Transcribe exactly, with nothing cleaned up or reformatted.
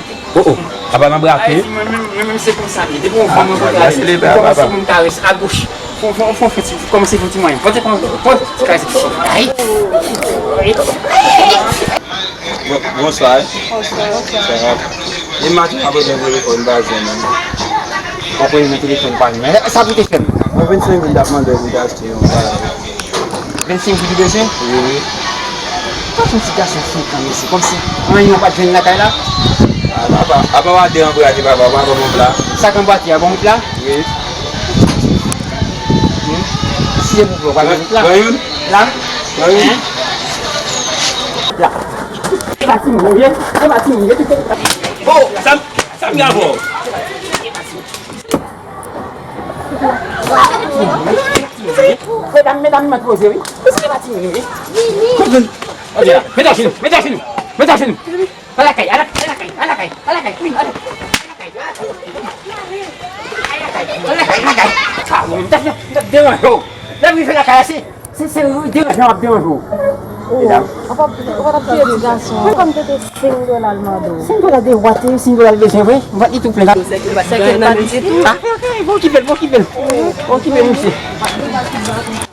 mwen. Oh, oh. Papa nan brake. Ay, mwen menm, mwen menm se konsa m ye. Depi yon fanm mwen kontre avè l, kòmanse pou m karese agoch. Fò, fò, fò fè ti, kòmanse fè ti mwayen. Fò ti, fò ti karese ti. Ay. Bon, bonswa. Bonswa. Sa va? E maten apre mwen voye fò m pa jwenn. Apre mwen telefòn pa jwenn. Sa pou te fè m? Bon, vennsenk goud m t ap mande w pou m te achte yon bagay. Vennsenk goud ou bezwen? Wi, wi. Pa t yon ti gason frekan, mesye. Kòmsi anyen ou pa t jwenn lakay la? A, papa, apa w a de anbrade, papa, ou pa ban m yon pla? Sa k anbrade a, ban m yon pla? Wi. Hmm? Si se pou pla, ou pa ban m yon pla? Ban youn? La? Ban youn? Hein? La. Se pa timoun, ou ye? Se pa timoun, ou ye? Oh, sa, sa m gen avè w. Medam, medam, mwen poze, wi. Mesye pa timoun, wi. Ok, la. Met ajenou, met ajenou, met ajenou. Alakay, alakay, alakay, alakay, alakay, wi, alakay. Alakay, alakay, alakay. Ah, mwen, m t ap, m t ap deranje w. Lè m rive lakay la, se, se, se deranjan m ap deranje w. Medam. Ou pa, ou pa t ap tiye ti gason an. Mwen konn te te senk dola l mande w. Senk dola de wate, senk dola l bezwen vre. M pa t li tou plen la. Sèke l pa t ditou. Ah, ok, ok, bon, okipe l, bon, okipe l. Bon, okipe l, mesye.